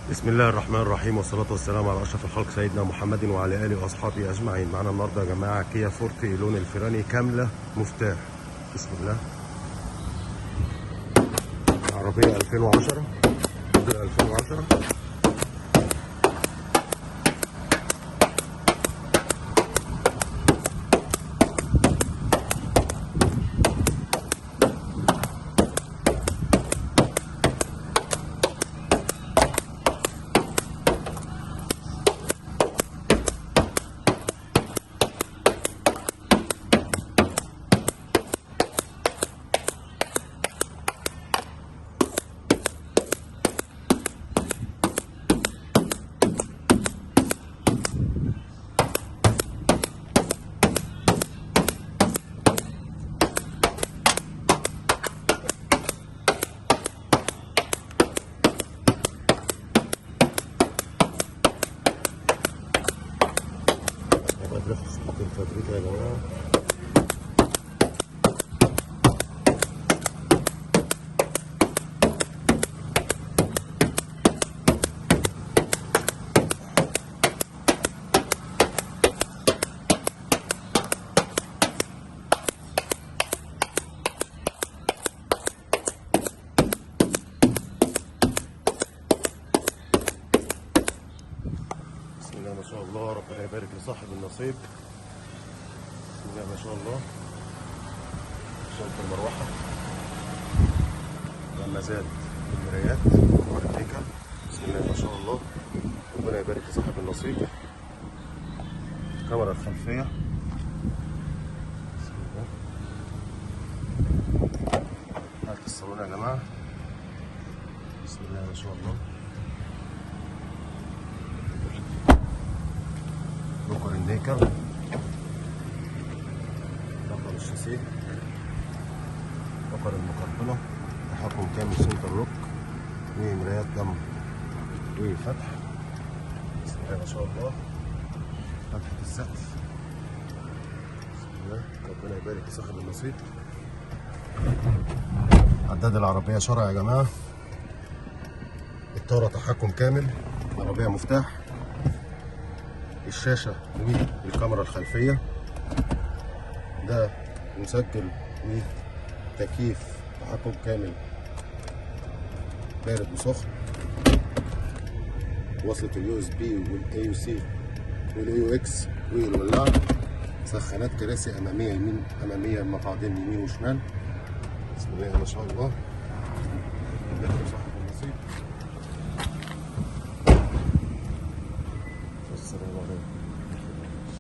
بسم الله الرحمن الرحيم، والصلاة والسلام على أشرف الخلق سيدنا محمد وعلى آله وأصحابه أجمعين. معنا النهاردة يا جماعة كيا فورتي لون الفيراني كاملة مفتاح. بسم الله. عربية 2010 موديل 2010. الفابريكا يا جماعة. بسم الله ما شاء الله، ربنا يبارك لصاحب النصيب. بسم الله ما شاء الله. شنطة المروحة لما زاد المرايات والهيكل. بسم الله ما شاء الله، ربنا يبارك لصاحب النصيب. الكاميرا الخلفية. بسم الله. حالة الصالون يا جماعة. بسم الله ما شاء الله. لوكر النيكل، رقم الشاسيه، رقم المقبلة، تحكم كامل center lock، ومرايات دم وفتح. بسم الله ما شاء الله. فتحة السقف. بسم الله، ربنا يبارك لصاحب النصيب. عداد العربية شرع يا جماعة. الطارة تحكم كامل، عربية مفتاح، الشاشة والكاميرا الخلفية، ده مسجل وتكييف تحكم كامل بارد وسخن، وصلة ال USB وال AUC وال AUX والولاعة، سخانات كراسي امامية يمين امامية مقعدين يمين وشمال. بسم الله ما شاء الله. صاحب النصيب. السلام عليكم.